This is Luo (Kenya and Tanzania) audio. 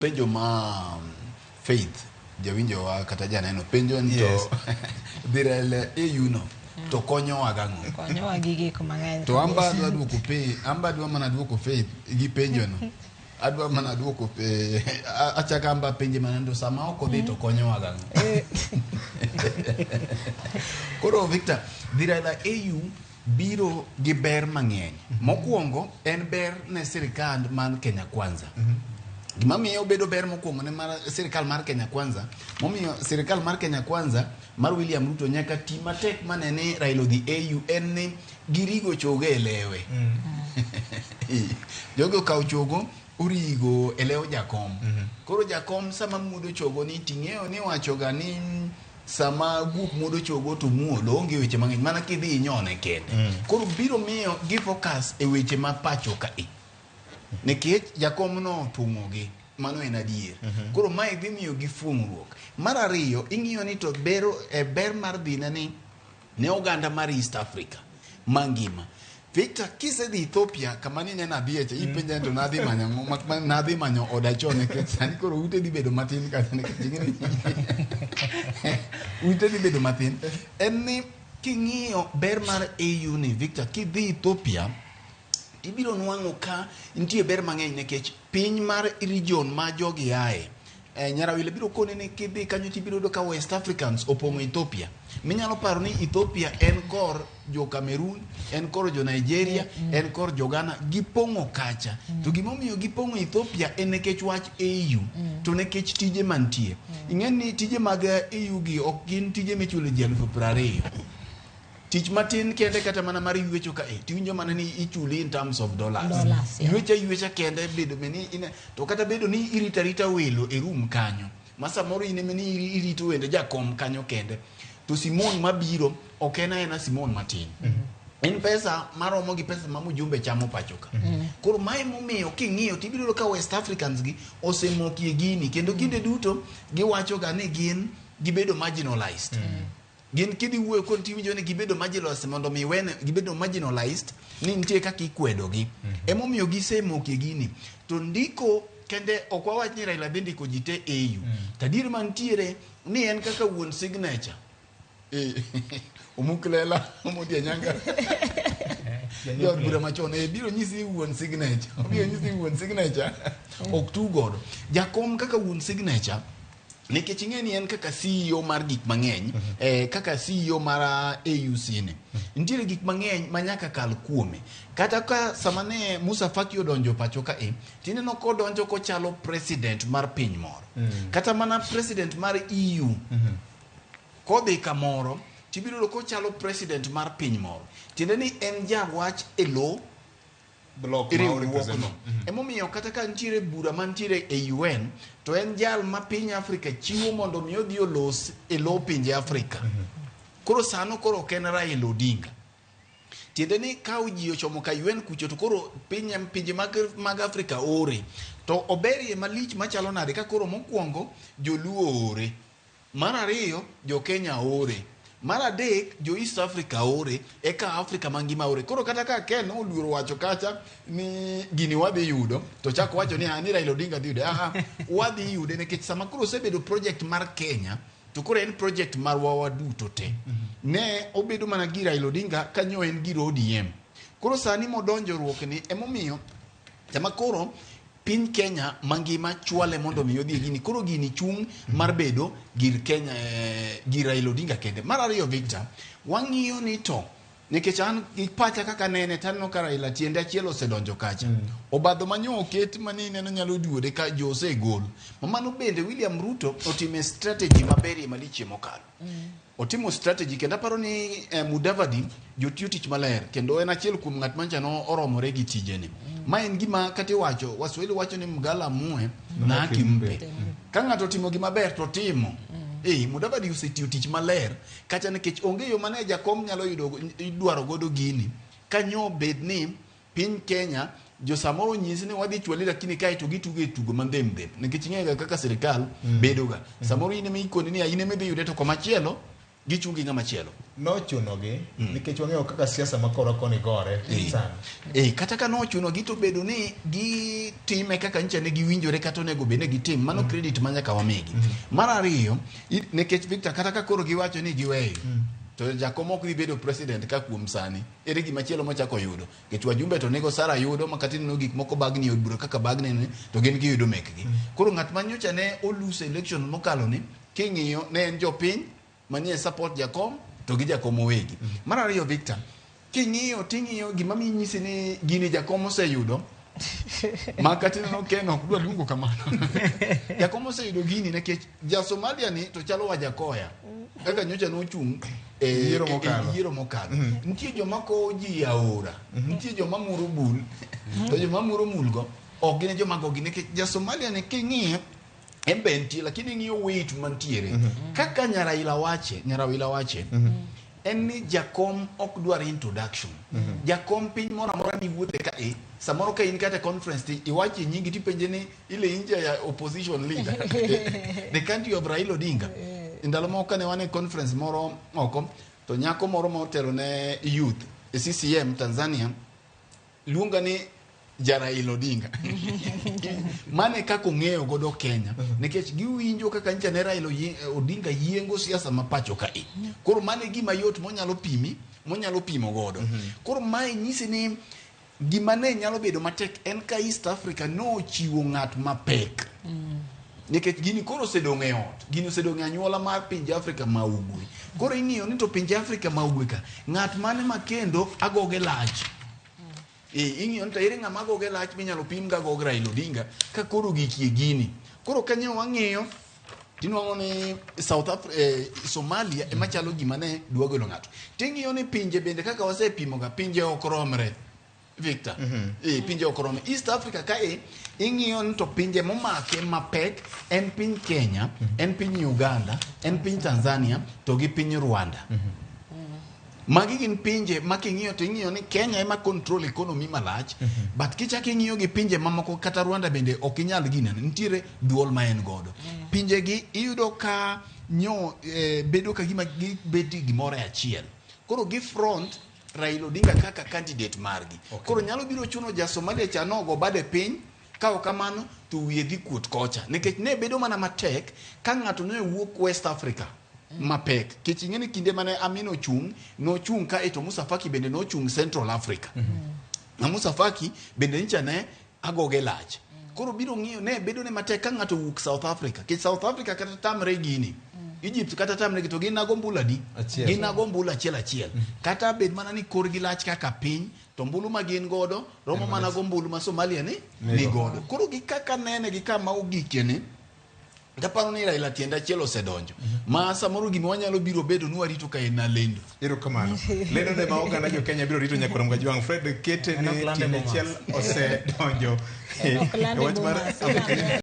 Penjo ma Faith jawinjowa kata janeno penjo ni to dhi Raila AU no to konyowa gang'o? Konyowa gi gik mang'eny. To amba adwa duoko pe, amba adwa mana duoko Faith gi penjo no. Adwa mana duoko pe, achaka amba penje mana to sama ok odhi to konyowa gang'o? Koro Victor, dhi Raila AU biro gi ber mang'eny. Mokwongo en ber ne sirkal mar Kenya Kwanza. Gima miyo obedo ber mokwongo ne mar sirkal mar Kenya Kwanza, momiyo sirkal mar Kenya Kwanza mar William Ruto nyaka ti matek mane ni Raila odhi AU en ni girigo chogo e lewe. Jogi okawo chogo origo e lew jakom. Koro jakom sama muodo chogo ni ting'eyo ni iwachoga ni sama guok muodo chogo to muolo onge weche mang'eny mana kidhi inyone kende. Koro biro miyo gi focus e weche ma pacho ka e. Nikech jakom no otung'ogi, mano en adier. Koro mae dhi miyo gi fuong'ruok. Mar ariyo, ing'iyo ni to bero, e ber mar dhine ni ne oganda mar East Africa mangima. Victor, kisedhi Ethiopia kama nineno adhiye cha, ipenja ni to nadhi manyo ang'o? Mak mana nadhi manyo oda chon nikech sani koro ute dhi bedo matin kacha nikech ing'e ni ute dhi bedo matin. En ni king'iyo ber mar AU ni Victor, kidhi Ethiopia tibiro nwang'o ka nitie ber mang'eny nikech piny mar region ma jogi aye Nyarawile biro koni ni kidhi kanyo tibiro yudo ka West Africans opong'o Ethiopia. Minyalo paro ni Ethiopia en kor jo Cameroon, en kor jo Nigeria, en kor jo Ghana, gipong'o kacha. To gimomiyo gipong'o Ethiopia en nikech wach AU, to nikech tije mantie. Ing'e ni tije mag AU gi ok gin tije michulo ji 20,000. Tich matin kende kata mana mar ywecho ka e, tiwinjo mana ni ichuli in terms of dollars. Dollars, yeah. Ywecho aywecha kende bedo be ni ine, to kata bedo ni irito arita welo e room kanyo, ma samoro in ema ni irito wende jakom kanyo kende. To Simon mabiro ok en aena Simon matin. En pesa maromo gi pesa ma mjumbe chamo pacho ka. Koro mae momiyo king'iyo tibiro yudo ka West Africans gi osemokie gini kendo kinde duto giwacho ga ni gin gibedo marginalized. Gin kidhi wuoyo kod tiwinjo ni gibedo marginalized mondo mi wene gibedo marginalized ni nitie kaka ikwedogi. Emomiyo gisemokie gini. To ndiko kende ok wawach ni Raila dhi ndiko ji te AU. To adier mantiere ni en kaka wuon signature. Omuk lela Omondi Anyanga. Jaod bura machon biro nyisi ni wuon signature. Obiro nyisi ni wuon signature ok tu godo. Jakom kaka wuon signature nikech ing'e ni en kaka CEO mar gik mang'eny kaka CEO mar AUC ni nitiere gik mang'eny ma nyaka kal kuome kata ka sama ne Musa Faki odonjo pacho ka e tineno kodonjo kochalo president mar piny moro kata mana president mar EU kodhi kamoro tibiro yudo kochalo president mar piny moro tiende ni en jawach e lo Block ma riwruokno. orepresent. Emomiyo kata ka nitiere bura mantiere e UN to en jal ma piny Afrika chiwo mondo mi odhi olos e lo pinje Afrika. Koro sano koro ok en Raila Odinga. Tiende ni ka ji ochomo ka UN kucho to koro piny pinje mag Afrika ore. To oberie malich machalo nade ka koro mokwongo joluo ore. Mar ariyo, jo Kenya ore. Mar adek, jo East Africa ore, eka Africa mangima ore. Koro kata ka Ken oluoro wacho kacha ni gini wadhi yudo, to chako wacho ni, ah, ni Raila Odinga dhi yude. Ah, ah, wadhi yude nikech sama koro osebedo project mar Kenya, to koro en project marwa waduto te. Ne obedo mana gi Raila Odinga kanyo en gir ODM. Koro sani modonjoruok ni emomiyo sama koro piny Kenya mangima chwale mondo mi odhi e gini. Koro gini chung' mar bedo gir Kenya, gir Raila Odinga kende. Mar ariyo Victor, wang'iyo ni to nikech an gi pacha kaka nene to aneno ka Raila tiende achiel osedonjo kacha. Obadho manyo oket mane ineno nyalo duode ka jo osegol. Ma mano bende William Ruto otime strategy maberie malich mokalo. Otimo strategy kendo aparo ni Mudavadi jotiyo tich maler kendo en achiel kuom ng'at mancha no oromore gi tijene. Ma en gima kata iwacho, Waswahili wacho ni mgala muwe na haki mpe. Ka ng'ato otimo gima ber to timo. Mudavadi osetiyo tich maler kata nikech onge yo mane jakom nyalo yudo idwaro godo gini kanyo bed ni piny Kenya jo samoro nyisi ni wadhi chwali lakini kae to gitugo e tugo mandhem ndhem nikech ing'eyo ga kaka sirikal bedo ga samoro in ema ikoni ni in ema idhi yude to komachielo Gichung' gi ng'ama chielo. Nochunogi nikech wang'eyo kaka siasa ma korwa koni gore sana. Kata ka nochunogi to bedo ni gitime kaka nyicha ne giwinjore kata onego bed ni gitim, mano credit ma nyaka wamigi. Mar ariyo, nikech Victor kata ka koro giwacho ni giweyo, to jakom ok dhi bedo president ka kuom sani. Ere gima chielo mochako yudo? Nikech wajumbe to nigo Sara yudo ma kata ineno gik moko bagni e od bura kaka bagni ni to gin giyudo mekgi. Koro ng'at ma nyocha ne olose election mokalo ni, king'iyo ne en jopiny manie support jakom to gi jakom owegi. Mar ariyo Victor, king'iyo ting'iyo gima miyi nyisi ni gini jakom oseyudo ma kata ineno Ken ok dwa luongo kamano. Jakom oseyudo gini nikech ja Somalia ni to chalo Wajakoya kaka nyocha nochung' e Yiero mokalo. e yiero mokalo. Nitie joma kowo ji e aora, nitie joma muro bul, to joma muro mulgo ok gin e joma gogi nikech ja Somalia ni king'iye en be entie lakini ing'iyo weight mantiere kaka Nyaraila wache Nyarawila wache en ni jakom ok dwar introduction jakom piny moro amora miwuothe ka e samoro ka in kata e conference ti iwache nyingi tipenje ni ile inje ya opposition leader the country of Raila Odinga ndalo moko kane wan e conference moro oko to nyako moro ma otelo ne youth e CCM Tanzania luonga ni Jaraila Odinga. Mano e kaka ong'eyo godo Kenya. Nikech giwinjo kaka nyicha ne Raila Odinga yiengo siasa ma pacho ka e. Koro mano e gima yot monyalo pimi, monyalo pimo godo. Koro mae nyisi ni gima ne nyalo bedo matek en ka East Africa nochiwo ng'at mapek. Nikech gini koro osedong' e ot, gini osedong' e anyuola mar pinje Afrika ma ugwe. Koro ing'iyo ni to pinje Afrika ma ugwe ka, ng'at mane ma kendo agoge lach. Ing'iyo ni to ere ng'ama agoge lach minyalo pim ga gog Raila Odinga ka koro gikie gini. Koro kanyo wang'iyo tinwang'o ni South Somalia ema chalo gima ne dwa golo ng'ato. Ting'iyo ni pinje bende kaka wasepimo ga pinje ok romre. Victor. Pinje ok romre. East Africa kae ing'iyo ni to pinje momake mapek en piny Kenya, en piny Uganda, en piny Tanzania to gi piny Rwanda. Magi gin pinje ma king'iyo to ing'iyo ni Kenya ema control economy malach, but kichako ing'iyo gi pinje mamoko kata Rwanda bende ok inyal gineno, nitiere duol ma en godo. Pinje gi iyudo ka nyo bedo ka gima gibet gimoro e achiel. Koro gi front Raila Odinga kaka candidate margi. Koro nyalo biro chuno ja Somalia cha nogo bade piny, ka ok kamano to wiye dhi kuot kocha. Nikech ne bedo mana matek ka ng'ato ne wuok West Africa mapek. Kech ing'e ni kinde mane Amin ochung', nochung' kae to Musa Faki bende nochung' Central Africa. Na Musa Faki bende nyicha ne agoge lach. Koro biro ng'iyo ne bedo ne matek ka ng'ato wuok South Africa. Kech South Africa kata tamre gini. Egypt kata tamre gi to gin nago mbulu adi? Achiel. Gin nago mbulu achiel achiel. Kata bed mana ni korgi lach kaka piny, to mbulu ma gin godo romo mana go mbulu ma Somalia ni ni godo. Koro gi kaka nene gi kama ogikie ni, taparo ni Raila tiende achiel osedonjo. Ma samoro gima wanyalo biro bedo ni warito ka en lendo. Erokamano. Lendo ne ma oganda jo Kenya biro rito nyaka Ramogi Ajwang'. Fred kete En ni ok lande tiende Bomas. achiel osedonjo En ok lande e wach mar Bomas. Afrika.